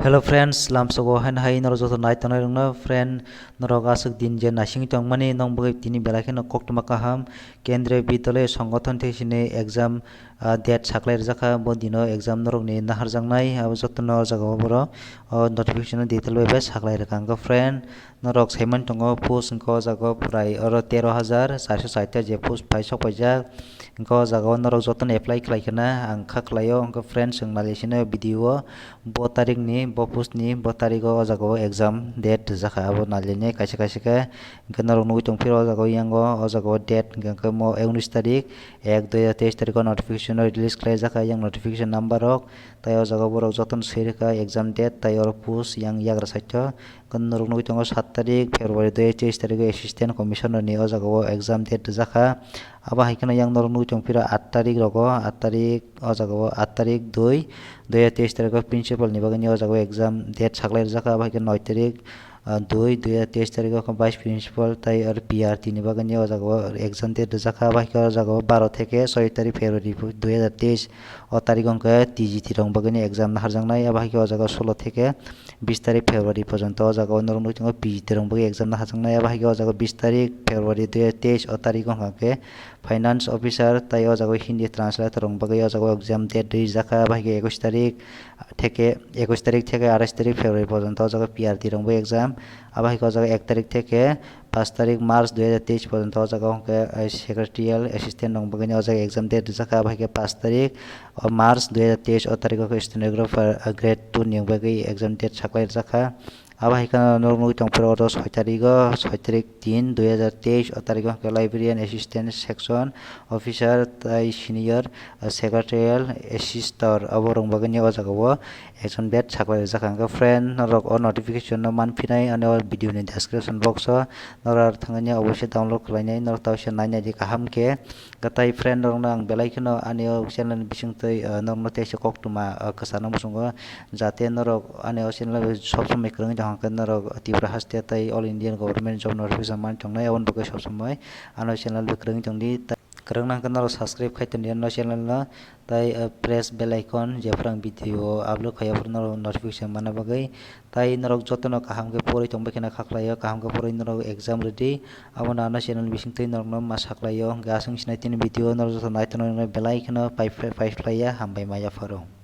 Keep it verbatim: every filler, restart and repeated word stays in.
Hello friends, lamsogo haino hai norok joto nai tongnai rokno friend, norok aswk din je naisingwi tongmani nong bagwi tini belai kheno koktwma kaham Kendriya Vidyalaya Sangathan thesini exam, ah, date saklai rijak kha, bo dino exam norokni naharjaknai, abo jotono o jaga o borok o notification o detail bai bai saklai rwkha. Hwnkhe friend, norok saimani tongo post hwnkhe o jaga o prai oro tero hajar charso chaita je post phai sok paijak. Hwnkhe o jaga o norok jotono apply khlai khna ang kha khlaio, hwnkhe friends, chwng nailai sino video o bo tarik ni, bo post ni bo tarik o o jaga o exam date rijak kha, abo nailainai kaisa kaisa khe. Hwnkhe norok nugwi tongphiro o jaga o yango o jaga o date hwnkhe mo unis tarik ek dui hajar teis tarik o notification o release khlaijak kha yang notification number rok, tai o jaga o borok jotono swi rwkha exam date tai oro post yang yagra side o. Norok nugwi tongo sat tarik February dui hajar teis tarik o Assistant Commissioner ni o jaga o exam date rijak kha. Abo hai kheno yang norok nugwi tongphiro aat tarik rogo, aat tarik o jaga o, aat tarik dui, dui hajar teis tarik o principal ni bagwi o jaga o exam date saklai rijak kha. Abo hai khe noi tarik, ah, dui, dui hajar teis tarik o khe vice principal tai aro P R T ni bagwi o jaga o exam date rijak kha. Abo hai khe o jaga o baro theke soi tarik February dui hajar teis o tarik o hwnkhe T G T rok bagwi exam naharjaknai. Abo hai khe o jaga o solo theke bis tarik February porjonto o jaga o norok nugwi tongo P G T rok bagwi exam naharjaknai. Abo hai khe o jaga o bis tarik February dui hajar teis o tarik o hwnkha khe finance officer tai o jaga o Hindi translator rok bagwi o jaga o exam date rijak kha. Abo hai khe ekush tarik theke, ekush tarik theke atais tarik February porjonto o jaga o P R T rok bagwi exam. Abo hai khe o jaga ek tarik theke paanch tarik March dui hajar teis porjonto o jaga o hwnkhe, eh, secretarial assistant rok bagwi o jaga exam date rijak kha. Abo hai khe paanch tarik o March dui hajar teis o tarik o khe stenographer, ah, grade two ni bagwi exam date saklai rijak kha. Abo hai kheno norok nugwi tongphuru oro soi tarik o, soi tarik tin dui hajar teis o tarik o hwnkhe librarian assistant section officer tai senior, ah, secretarial assistant abo rok bagwi o jaga o exam date saklai rijak kha. Hwnkhe friend, norok o notification no manphinai ani o video ni description box o, norok thangwi oboise download khlainai, norok tei se nainai di kaham khe. Gatai friend rokno ang belai kheno ani o channel ni bisingtwi, ah, norokno teisa koktwma, ah, kwchana muchungo, jate norok ani o channel o sob somoi kwrwngwi tong khe norok Tripura haste tei all Indian government job notification man tongnai, aboni bagwi sob somoi ano channel bai kwrwngwi tongdi. Kwrwng nang khe norok subscribe khai tongdi ano channel no, tei, ah, press bell icon, jephru ang video upload khai aphuru norok notification manna bagwi. Tai norok jotono kaham khe porwi tongbai kheno kha khlaio, kaham khe porwi norok exam rwdi. Abono ano channel bisingtwi norokno ma saklaio. Hwnkhe aswk sinai tini video norok joto nai tongo belai kheno pai, pai, pai khlaiya, hambai ma yapharo.